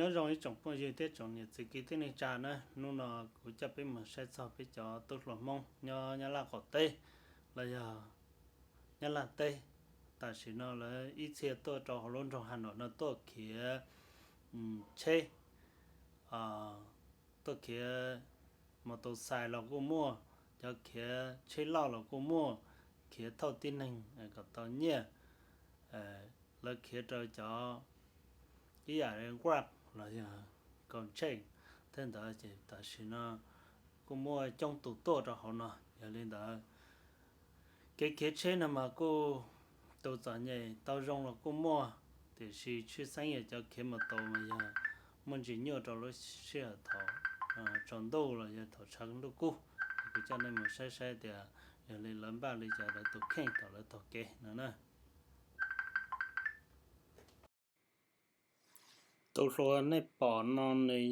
Nyob zoo ib tsoom phooj ywg thiab tsoom niam txiv kwv tij neej tsa na, hnub no kuv coj peb mus saib txog peb cov tub hluas Hmoob nyob Nyab Laj qaum teb los yog Nyab Laj teb. Tam sim no lawv ib txhia tuaj rau hauv lub nroog Has Nom no tuaj khiav tsheb, tuaj khiav mus tus xais los kuj muaj, cov khiav tsheb loj los kuj muaj, khiav thauj tib neeg kom tau nyiaj. Lawv khiav rau cov ib yam Grab los yog Gojek, tej ntawd ces tam sim no kuj muaj coob tus tuaj rau hauv no. Yog li ntawd, kev khiav tsheb no mas kuj tus txom nyem tau zoo los kuj muaj, tiam sis tshwj xeeb yog cov khiav mus tus mas yog muaj ntsis nyuaj rau lub sij hawm thaum tsaus ntuj los yog thaum tshav ntuj kub. Kuv coj nej mus saib saib tias yog li lawv npaj li cas lawv tus kheej thaum lawv taug kev no na. Tus hluas nej pom no nws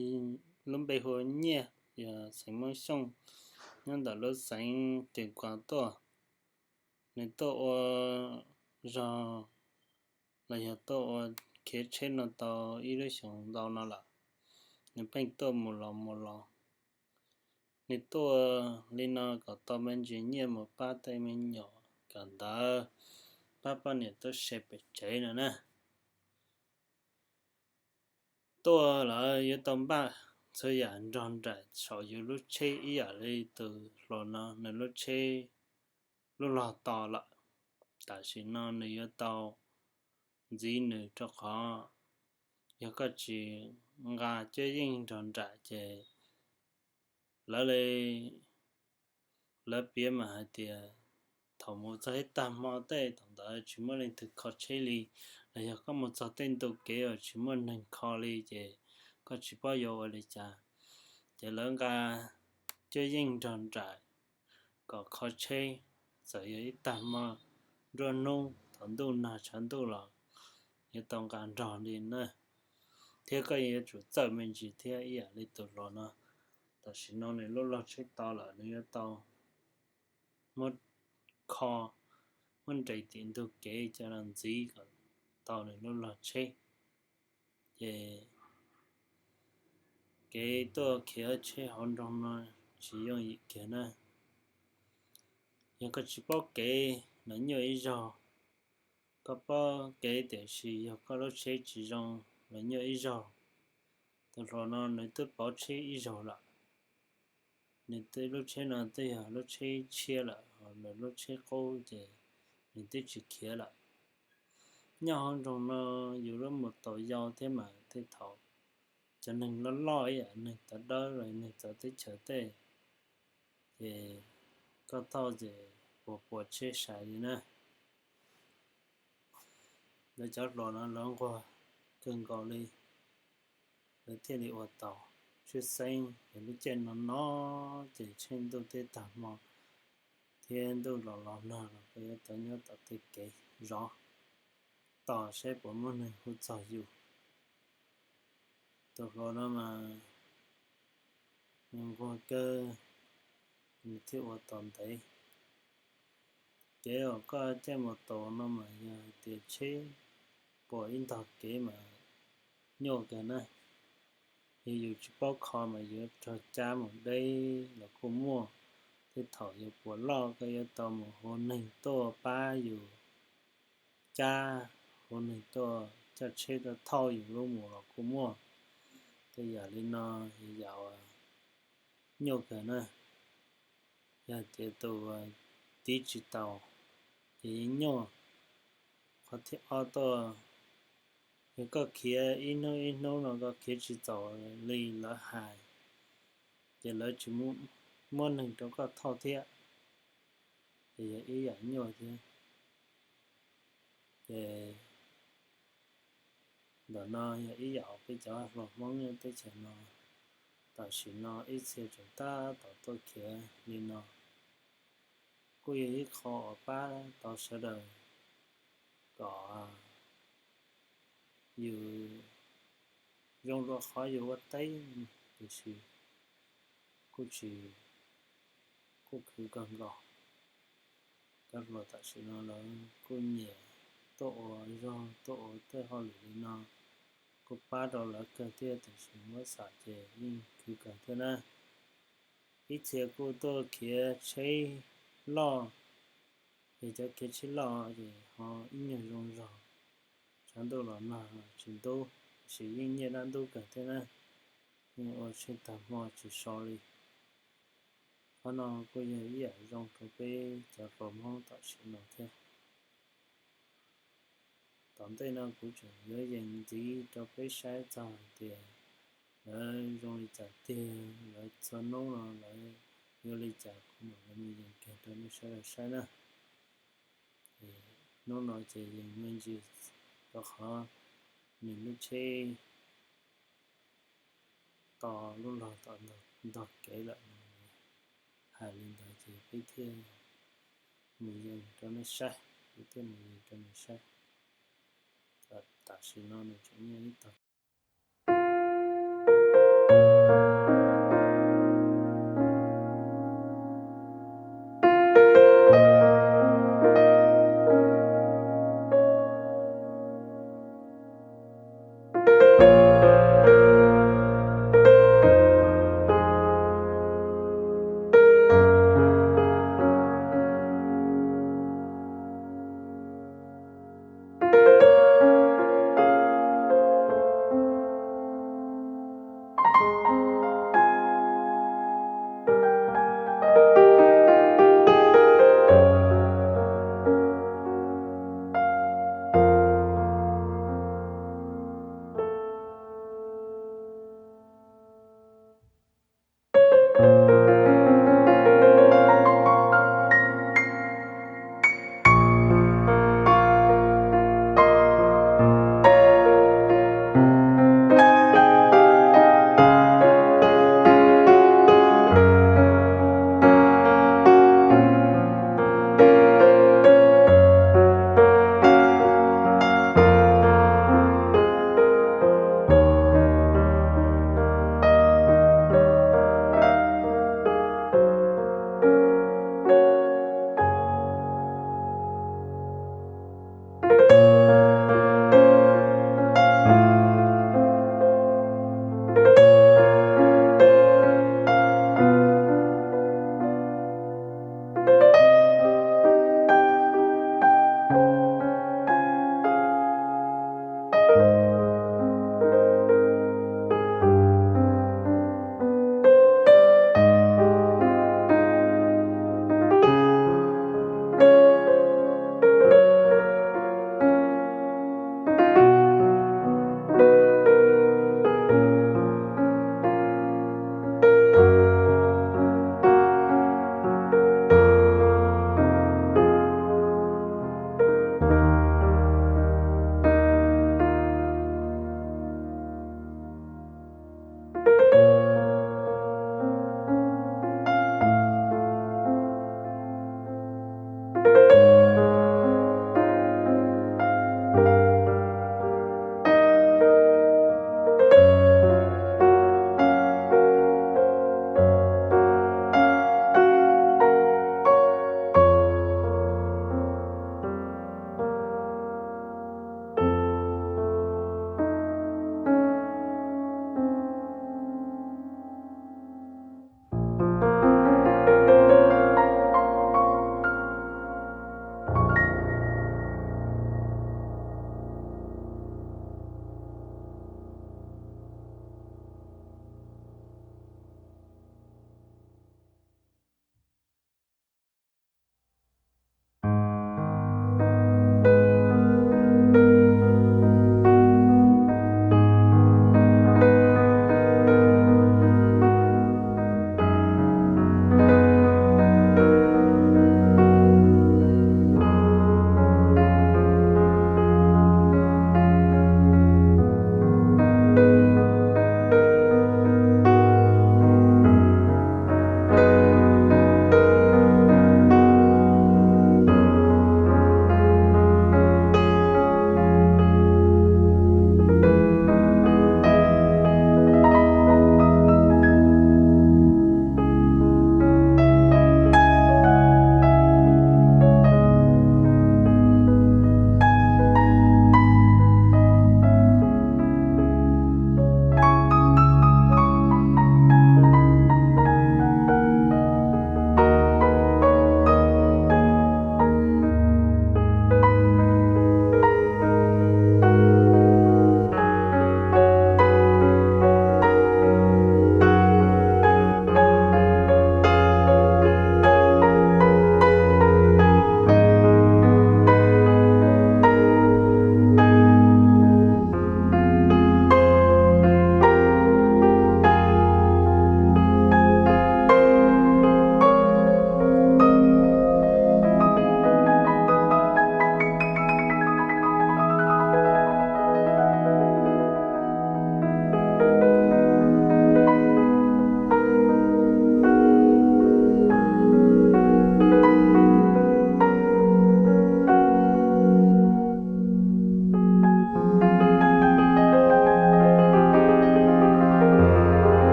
lub npe hu ua Nyiaj, yog xeem Moob Xyooj, nyob ntawm lub xeev Tias Kuas tuaj. Nws tuaj ua zog los yog tuaj ua khiav tsheb no tau ib lub xyoos ntau no lawm. Nws pheej tuaj mus los mus los. Nws tuaj li no kom tau me ntsis nyiaj mus pab tej me nyuam kawm ntawv, pab poj niam tub se pem tsev no na. Tuaj lawm yuav tau npaj txhua yam nrog nraim saum yus lub tsheb ib yam li tus hluas no nws lub tsheb lub log to lawm. Tam sim no nws yuav tau ntxiv nws rau qhov yog koj tsis nqa cuab yeej nrog nraim ces lawv li lawv piav mas hais tias thaum mus txog ib tag hmo tej thaum ntawd tsis muaj leej twg kho tsheb li, los yog koj mus txog tej ntu kev uas tsis muaj neeg kho li ces koj tsis paub yuav ua li cas. Ces lawv nqa cuab yeej nrog nraim kom kho tsheb, txawm yog ib tag hmo nruab hnub thaum ntuj nag tshav ntuj los yuav tau nqa nrog li na. Thiab koj yuav tsum txawj me ntsis thiab ib yam li tus hluas no. Tam sim no nws lub log tsheb to lawm nws yuav tau muab kho, muab nres tim ntug kev coj los ntxiv kom tau nws lub log tsheb. Ces kev tuaj khiav tsheb hauv nroog no tsis yooj yim kiag na. Yog koj tsis paub kev los nyuaj ib zaug, koj paub kev tiam sis yog koj lub tsheb tsis zoo los nyuaj ib zaug. Tus hluas no nws twb pauv tsheb ib zaug lawm. Nws twb lub tsheb no twb yog lub tsheb tshiab lawm, nws lub tsheb qub ces nws twb tsis khiav lawm. Nyob hauv nroog no yus lub mus taus yau thiab mas tej thaum cov neeg loj loj ib yam neeg tawv dawb los neeg txawv teb chaws tej, ces koj thauj ces puas puas tsheb sai li na. Lawv cov hluas no lawv nquag kawg nkaus li, lawv thiaj li ua tau. Tshwj xeeb yog lub caij no no ces tsheej ntuj teb tag hmo thiab ntuj los los nag los koj yuav tau nyob tom tej kev zov tos saib puas muaj neeg hu txog yus. Tus hluas no mas nws nquag kawg, nws thiaj ua tau ntev. Kev uas koj caij mus taus no mas yog hais tias tsheb puas ib ntog kev mas nyuaj kawg na. Yog yus tsis paub kho mas yuav raug cab mus deb los kuj muaj. Tej thaum yus puas loj koj yuav tau mus hu neeg tuaj pab yus cab, hu neeg tuaj coj tsheb tuaj thauj yus lub mus los kuj muaj. Tej yam li no yog yam uas nyuaj kawg na. Yog tias tus tiv tsis taus ces yeej nyuaj. Qhov thib ob tuaj, yog koj khiav ib hnub ib hnub no koj khiav tsis txaus li lawv hais, ces lawv tsis muab neeg rau koj thauj thiab, ces yog ib yam nyuaj thiab. Ces ntawm no yog ib yam peb cov hluas Hmoob nyob teb chaws no tam sim no ib txhia tseem tab tom tuaj khiav li no, kuj yog ib qho uas pab tau sawv daws kom yus zoo dua qhov yus ua teb, tiam sis kuj tsis, kuj khwv kawg nkaus. Cov hluas tam sim no lawv kuj nyiam tuaj ua zog tuaj ua tej hauj lwm li no, kuj pab rau lawv kawg thiab, tiam sis muab xam ces yeej khwv kawg thiab na. Ib txhia kuj tuaj khiav tsheb loj, ces cov khiav tsheb loj ces ho ib nyuag zoo zog, tshav ntuj los nag tsis ntub, tiam sis yeej nyiaj dab ntub kawg thiab na, yeej ua tsheb tag hmo tsis so li. Qhov no kuj yog ib yam zoo rau peb cov hluas Hmoob tam sim no thiab. Tom ntej no kuv tseem yuav yees ntxiv rau peb saib txog hais tias lawv zoo li cas tiag, lawv txhua hnub no lawv yuav li cas, kuv mam li mus yees kiag rau nej sawv daws saib na. Hnub no ces yees me ntsis rau qhov nws lub tsheb to lub log tom ntog kev lawm no, hais li ntawd ces peb thiaj mus yees rau nej saib, peb thiaj mus yees rau nej saib. Tam sim no nws tseem nyob ib tog